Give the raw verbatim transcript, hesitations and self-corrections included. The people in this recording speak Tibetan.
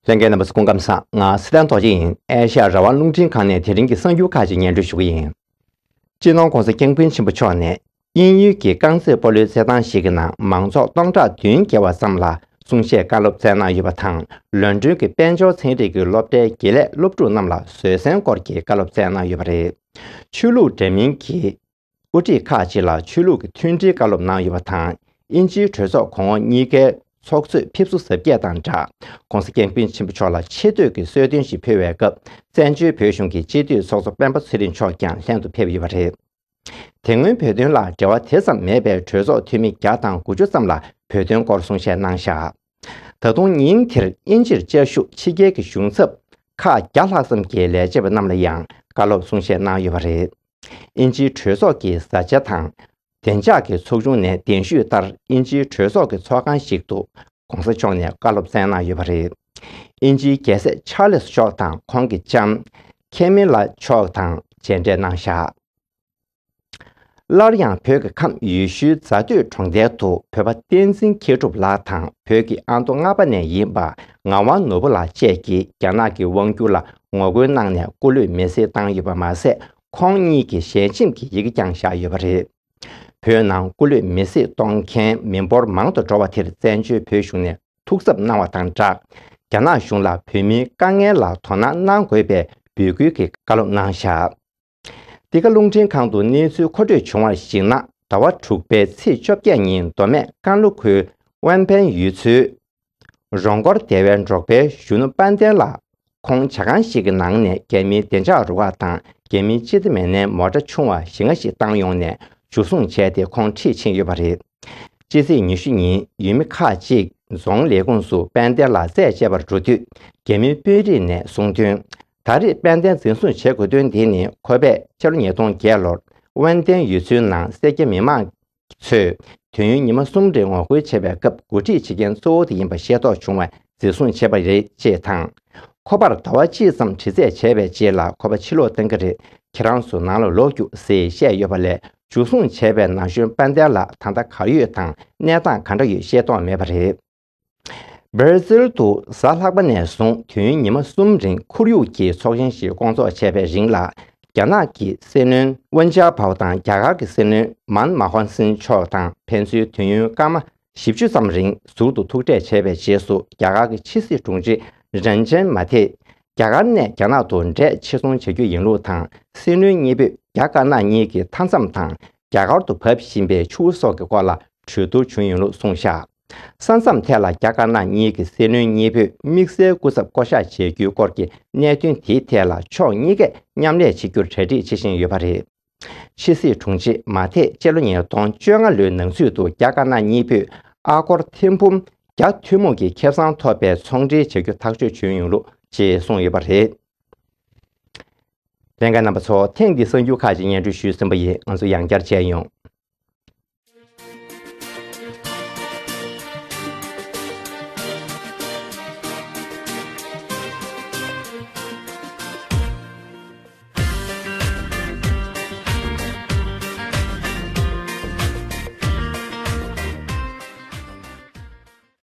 ལྷན་རྒྱས་རྣམ་པ་ཚོ་སྐུ་ཁམས་བཟང་། ང་སི་ཏན་རྡོ་རྗེ་ཡིན། ཨེ་ཤ་ཡ་རང་དབང་རླུང་འཕྲིན་ཁང་ནས་དེ་རིང་གི་གསར་འགྱུར་ཁག་ཅིག་སྙན་སྒྲོན་ཞུ་གི་ཡིན། སྤྱི་ནོར་༧གོང་ས་༧སྐྱབས་མགོན་ཆེན་པོ་མཆོག་ནས་དབྱིན་ཡུལ་གྱི་རྐང་རྩེད་སྤོ་ལོའི་རྩེད་ཐང་ཞིག་གི་ནང་མང་ཚོགས་སྟོང་ཕྲག་བདུན་བརྒལ་བ་ཙམ་ལ་གསུང་བཤད་བཀའ་སློབ་སྩལ་གནང་ཡོད་པ་དང་། ལོན་ཌོན་གྱི་དཔལ་འབྱོར་ཚན་རིག་གི་སློབ་གྲྭའི་དགེ་ལས་སློབ་ཕྲུག་རྣམས་ལ་བཟོད་བསྲན་སྐོར་གྱི་བཀའ་སློབ་སྩལ་གནང་ཡོད་པ་རེད། ཆོས་ལུགས་འདྲ་མིན་གྱི་དབུ་ཁྲིད་ཁག་ཅིག་ལ་ཆོས་ལུགས་ཀྱི་མཐུན་སྒྲིལ་བཀའ་སློབ་གནང་ཡོད་པ་དང་། དབྱིན་ཇིའི་གྲོས་ཚོགས་གོང་འོག་གཉིས་ཀའི་ཚོགས་གཙོས་ཕེབས་བསུ་གཟབ་རྒྱས་དང་སྦྲགས། ྋགོང་ས་ྋསྐྱབས་མགོན་ཆེན་པོ་མཆོག་ལ་ཆེ་བསྟོད་ཀྱི་གསོལ་སྟོན་ཞིག་ཕུལ་བའི་སྐབས། བཙན་བྱོལ་བོད་གཞུང་གི་སྤྱི་འཐུས་ཚོགས་གཙོ་སྤེན་པ་ཚེ་རིང་མཆོག་ཀྱང་ལྷན་དུ་ཕེབས་ཡོད་པ་རེད། དེ་སྔོན་བོད་དོན་ལ་འབྲེལ་བ་དེ་ཙམ་མེད་པའི་གྲོས་ཚོགས་འཐུས་མི་བརྒྱ་དང་དགུ་བཅུ་ཙམ་ལ་བོད་དོན་སྐོར་གསུང་བཤད་གནང་བཞག། ད་དུང་ཉིན་དེར་དབྱིན་ཇིར་བཅའ་བཞུགས་ཕྱི་རྒྱལ་གྱི་གཞུང་ཚབ་ཁག་བརྒྱ་ལྷག་ཙམ་གྱི་ལས་བྱེད་པ་རྣམས་ལ་ཡང་བཀའ་སློབ་གསུང་བཤད་གནང་ཡོད་པ་རེད། དབྱིན་ཇིའི་གྲོས་ཚོགས་ཀྱི་བཟའ་བཅའ་དང་བདེ་འཇགས་ཀྱི་ཚོགས་ཆུང་ནས་གདན་ཞུས་ལྟར། དབྱིན་ཇིའི་གྲོས་ཚོགས་ཀྱི་ཚོགས་ཁང་ཞིག་ཏུ་༧གོང་ས་མཆོག་ནས་བཀའ་སློབ་སྩལ་གནང་ཡོད་པ་རེད། དབྱིན་ཇིའི་རྒྱལ་སྲས་ཆར་ལེས་མཆོག་དང་ཁོང་གི་ལྕམ་ཁེ་མི་ལ་མཆོག་དང་མཇལ་འཕྲད་གནང་བཞག། སླར་ཡང་བོད་ཀྱི་ཁམས་ཡུལ་ཤུལ་རྫ་སྟོད་གྲོང་རྡལ་དུ་བོད་པ་བསྟན་འཛིན་མཁས་གྲུབ་ལགས་དང་བོད་ཀྱི་ཨ་མདོ་རྔ་པ་ནས་ཡིན་པ་ངག་དབང་ནོར་བུ་ལགས་བཅས་ཀྱིས་རྒྱ་ནག་གི་དབང་བསྒྱུར་ལ་ངོ་རྒོལ་གནང་ནས་སྐུ་ལུས་མེར་སྲེག་བཏང་ཡོད་པ་མ་ཟད། ཁོང་གཉིས་ཀྱི་ཞལ་ཆེམས་ཀྱི་ཡི་གེ་ཀྱང་བཞག་ཡོད་པ་རེད། བོད་ནང་སྐུ་ལུས་མེར་སྲེག་གཏོང་མཁན་མི་འབོར་མང་དུ་འགྲོ་བ་དེར་བཙན་བྱོལ་བོད་གཞུང་ནས་ཐུགས་འཚབ་གནང་བ་དང་སྦྲགས། རྒྱ་ནག་གཞུང་ལ་བོད་མིའི་དཀའ་ངལ་ལ་དོ་སྣང་གནང་དགོས་པའི་འབོད་སྐུལ་གྱི་བཀའ་སློབ་གནང་བཞག། འདི་ག་རླུང་འཕྲིན་ཁང་དུ་གནས་ཚུལ་མཁོ་སྤྲོད་བྱུང་བར་གཞིགས་ན། ཟླ་བ་དྲུག་པའི་ཚེས་བཅོ་བརྒྱད་ཉིན་མདོ་སྨད་ཀན་ལྷོ་ཁུལ་དབན་ཕན་ཡུལ་ཚོའི་རོང་སྐོར་སྡེ་བའི་འབྲོག་པའི་གཞོན་ནུ་དཔལ་ལྡན་ལགས་ཁོང་ཇ་ཁང་ཞིག་གི་ནང་ནས་རྒྱ་མིའི་བདེ་འཇགས་རུ་ཁག་དང་རྒྱ་མིའི་སྤྱི་བདེ་མི་སྣའི་མོ་ཊ་ཆུང་བ་ཞེ་ལྔ་ཞིག་བཏང་ཡོང་ནས་འཇུ་བཟུང་བྱས་ཏེ་ཁོང་ཁྲིད་ཕྱིན་ཡོད་པ་རེད། སྤྱི་ཚེས་ཉི་ཤུ་ཉིན་ཡུལ་མི་ཁག་ཅིག་རྫོང་ལས་ཁུངས་སུ་དཔལ་ལྡན་ལགས་རྩད་བཅད་པར་འགྲོ་དུས། རྒྱ་མིའི་དཔོན་རིགས་ནས་གསུངས་དོན། ད་རེས་དཔལ་ལྡན་འཛིན་བཟུང་བྱེད་དགོས་དོན་དེ་ནི། ཁོ་པས་ཕྱི་ལོ་ཉིས་སྟོང་བརྒྱད་ལོར་དབན་ཏན་ཡུལ་ཚོའི་ནང་སེར་སྐྱ་མི་མང་ཚོས་དུས་ཡུན་ཉི་མ་གསུམ་རིང་ངོ་རྒོལ་བྱས་པའི་སྐབས། འགོ་ཁྲིད་བྱེད་མཁན་གཙོ་བོ་དེ་ཡིན་པ་ཤེས་རྟོགས་བྱུང་བས་འཛིན་བཟུང་བྱས་པ་རེད་ཅེས་དང་། ཁོ་པར་ཟླ་བ་གཅིག་ཙམ་དྲི་རྩད་བྱས་པའི་རྗེས་ལ། ཁོ་པ་ཕྱིར་ལོག་གཏང་གི་རེད། ཁྱེད་རང་ཚོ་ནང་ལ་ལོག་རྒྱུགས་ཟེར་བཤད་ཡོད་པ་ལས། འཇུ་བཟུང་བྱས་པའི་ན་གཞོན་དཔལ་ལྡན་ལགས་ད་ལྟ་གར་ཡོད་དང་གནས་སྟངས་ག་འདྲ་ཡོད་ཤེས་རྟོགས་མེད་པ་རེད། སྦར་ཟིལ་དུ་གཟའ་ལྷག་པ་ནས་བཟུང་དུས་ཡུན་ཉི་མ་གསུམ་རིང་ཁོར་ཡུག་གི་ཚོགས་ཆེན་ཞིག་སྐོང་ཚོགས་བྱས་པའི་རིང་ལ། རྒྱ་ནག་གི་སྲིད་བློན་ཝུན་ཅཱ་ཕའོ་དང་རྒྱ་གར་གྱི་སྲིད་བློན་མན་མོ་ཧན་སིང་མཆོག་དང་ཕན་ཚུན་དུས་ཡུན་སྐར་མ་བཞི་བཅུ་ཙམ་རིང་ཟུར་དུ་ཐུག་འཕྲད་བྱས་པའི་རྗེས་སུ། རྒྱ་གར་གྱི་ཕྱི་སྲིད་དྲུང་ཆེ་རན་ཅན་མ་ཐེ་རྒྱ་གར་ནས་རྒྱ་ནག་ཏུ་འབྲས་ཕྱིར་ཚོང་བྱ་རྒྱུ་ཡིན་ལུགས་དང་། སྲིད་བློན་གཉིས་པོས་རྒྱ་དཀར་ནག་གཉིས་ཀྱི་མཐའ་མཚམས་དང་། རྒྱ་གར་དུ་འབབ་བཞིན་པའི་ཆུ་བོ་སོགས་ཀྱི་སྐོར་ལ་གྲོས་བསྡུར་བྱུང་ཡོད་ལུགས་གསུངས་བཞག། ས་མཚམས་ཐད་ལ་རྒྱ་དཀར་ནག་གཉིས་ཀྱི་སྲིད་བློན་གཉིས་པོས་དམིགས་བསལ་སྐུ་ཚབ་བསྐོ་གཞག་བྱེད་རྒྱུའི་སྐོར་གྱི་གནད་དོན་དེའི་ཐད་ལ་ཕྱོགས་གཉིས་ཀས་མཉམ་ལས་བྱེད་རྒྱུར་གྲ་སྒྲིག་བྱེད་བཞིན་ཡོད་པ་རེད། ཕྱི་སྲིད་དྲུང་ཆེ་མ་ཐེ་སྤྱི་ལོ་ཉིས་སྟོང་བཅོ་ལྔ་ལོའི་ནང་ཚུད་དུ་རྒྱ་དཀར་ནག་གཉིས་པོས་ཨ་སྒོར་ཐེར་འབུམ་བརྒྱ་ཐུན་མོང་གི་ཁེ་བཟང་ཐོབ་པའི་ཚོང་འབྲེལ་བྱ་རྒྱུ་ཐག་གཅོད་བྱུང་ཡོད་ལུགས་ཅེས་གསུངས་ཡོད་པ་རེད། ལྷན་རྒྱས་རྣམ་པ་ཚོ། ཐེངས་འདིའི་གསར་འགྱུར་ཁག་ཅིག་སྙན་སྒྲོན་ཞུས་ཟིན་པ་ཡིན། ང་ཚོ་ཡང་བསྐྱར་མཇལ་ཡོང་།